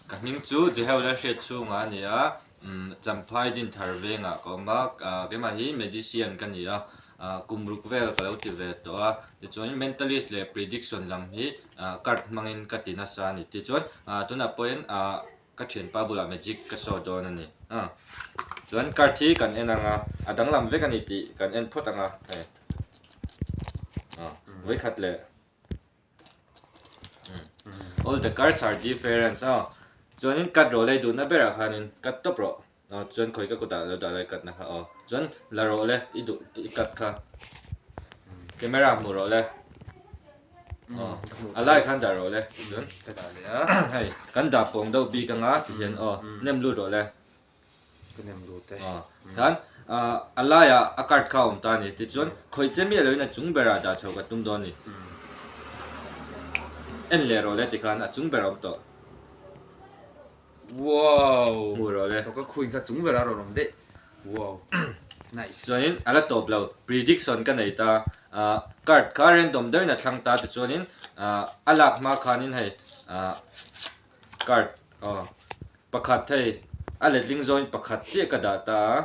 Ka hming chu Jeheu Lalhriat chhungah a ni a, Champhai Dinthar vengah ka awm a, keimah hi magician ka ni a, kum ruk vel ka lo ti ve tawh a, tichuan mentalist leh prediction lam hi card hmangin ka ti nasa a ni. Tichuan tunah pawhin ka thianpa bulah magic ka show dawn a ni. Chuan card hi kan en ang a, a danglam vek a ni tih kan en phawt ang a, hei vawikhat leh. All the cards are different aw chuanin cut rawh le duhna berah khanin cut tawp rawh aw chuan khawi ka kutah lo dah lai cut na kha aw chuan la rawh le i duh i cut kha camera hmuh rawh le aw a lai khan dah rawh le tichuan ka dah leh a hei kan dah pawng deuh bik anga tihian aw nem lut rawh le. Ka nem lut e. Aw hian a laiah a card kha a awm ta a ni tichuan khawih che miah loin a chung berah dah chho ka tum dawn a ni. En leh rawh le tikhan a chung ber a awm tawh. Wow! Hmu rawh le. Tawka khuin kha chung berah a rawn awm daih. Wow! Nice. Chuanin a la tawp lo prediction ka nei ta card kha random deuhin a thlang ta tichuanin a lak hma khanin hei card aw. Pakhat hei a letling zawin pakhat chiah ka dah ta a,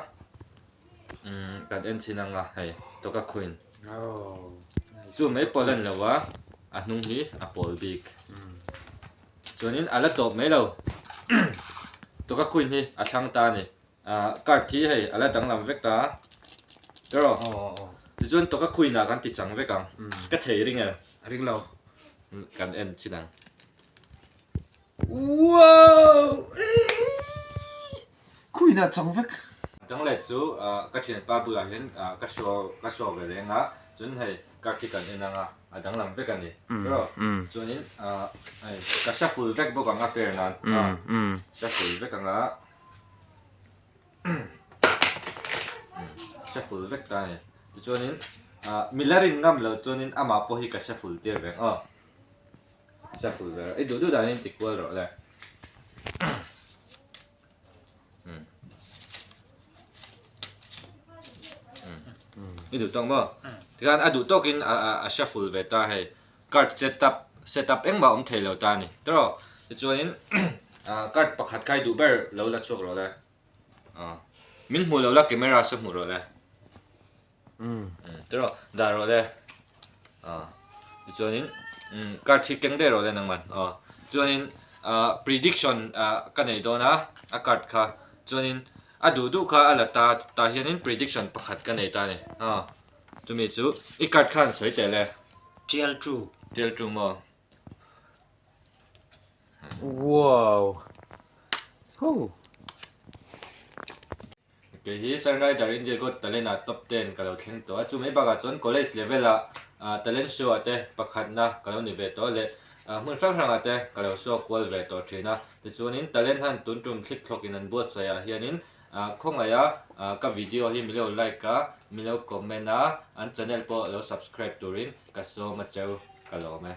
umm kan en chhin ang a hei tawka khuin chu mai pawl a ni lo a, a hnung hi a pawl bik chuanin a la tawp mai lo tawka khuin hi a thlang ta a ni ah card hi hei a la danglam vek ta a tiraw tichuan tawka khuinah kan ti chang vek ang ka thei ring em ring lo kan en chhin ang. Wow! Khuina chang vek. Dang leh chu ka thianpa bulah hian ka show ka show ve reng a, chuan hei card hi kan en ang a, a danglam vek a ni. Tiraw? Chuanin hei ka shuffle vek bawk ang a fair nan. Shuffle vek ang a. Shuffle vek ta a ni. Tichuanin mi la rin ngam lo chuanin amah pawh hi ka shuffle tir ve ang aw. Shuffle ve rawh i duh duh danin ti kual rawh le. I duh tawk maw? Tikhan a duh tawkin a shuffle ve ta hei. Card set up set up engmah awm thei lo ta a ni. Tiraw? Tichuanin card pakhat kha i duh ber lo la chhuak rawh le. Min hmuh lo la camera saw hmuh rawh le. Tiraw dah rawh le tichuanin card hi keng daih rawh le nangman aw chuanin prediction ka nei dawn a a card kha chuanin a duh duh kha a la ta tah hianin prediction pakhat ka nei ta a ni aw chumi chu i card khan sawi teh le Tial tu Tial tu maw Wow Hoo Kei hi Sunrider India Got Talent ah top ten ka lo thleng tawh a, chu mai bakah chuan college level ah talent show ah te pakhatna ka lo ni ve tawh a leh hmun hrang hrang ah te ka lo show kual ve tawh thin a. Tichuanin talent han tun tum thlik thlawk in an buatsaih ah hianin khawngaih a ka video hi milo like a, milo comment a, an channel pawh lo subscribe turin ka sawm a cheu ka lawm e.